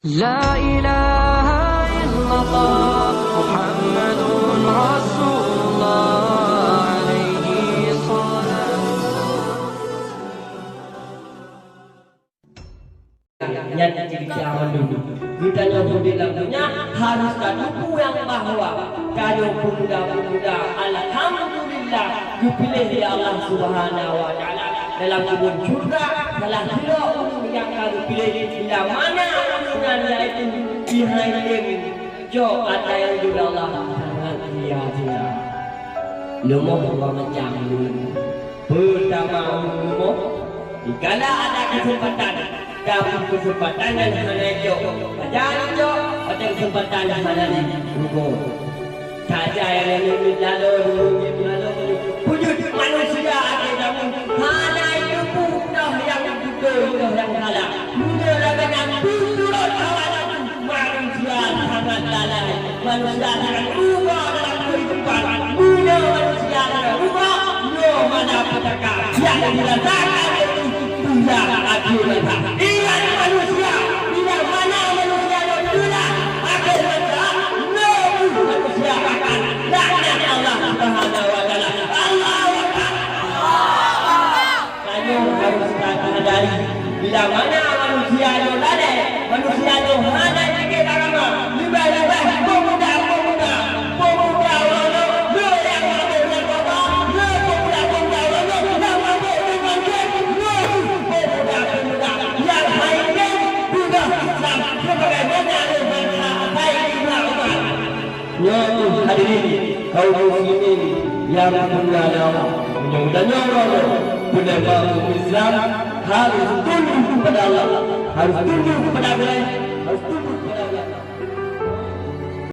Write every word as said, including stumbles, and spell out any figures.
La ilaha illallah Muhammadun Rasulullah alaihi salam. Nyan cerita mandum. Geutanyoe udeb lam donya harôh tateupeue nyang bahwa tanyoe peumuda-peumuda, alhamdulillah, geupiléh lé Allah Subhanahu wa Taala dalam keubeuen syurga, salah sidroe ureueng nyang ka geupiléh. Bila mana ureueng nyan, yaitu Ibrahim, cok ata nyang jeuet Allah sangat sia-sia. Leumoh dua macam ureueng. Peurtama, ureueng leumoh, dikala ada keuseumpatan, tapi keuseumpatan nyan hana jicok. Pajan jicok, watèe keuseumpatan hana jirugoe. Saja nyang leumoh laloe, leumoh laloe. Wujud manusia akhé zaman hana jiteupeue toh nyang beutôi, toh nyang salah. Meunyoe lagèe nyan, turot hawa nafsu, manusia sangat lalai, manusia sangat rugoe dalam kehidupan. Meunyoe manusia sangat rugoe, nyoe mana petaka nyang dirasakan, yaitu pula akhé masa. Ingat manusia, bila mana manusia nyoe pula akhé masa, nyoe manusia akan laknat Allah Subhanahu wa Taala. Allahu Akbar. Tanyoe harôh sadari, bila mana manusia nyoe lalai, manusia nyoe hana jikheun agama, leubeh-leubeh peumuda-peumuda, peumuda uroe nyoe, le nyang mabök ngon baba, le peumuda-peumuda uroe nyoe nyang mabök deungon game, le peumuda-peumuda nyang hai game, peugah Islam sebagaimana lé bansa asai Ibnu Umar. Nyoe kheueh hadirin kaum muslimin nyang dimuliakan Allah. Meunyoe geutanyoe uroe nyoe, peuleumbah umat Islam harôh tunduk kepada Allah, harôh tunduk kepada agama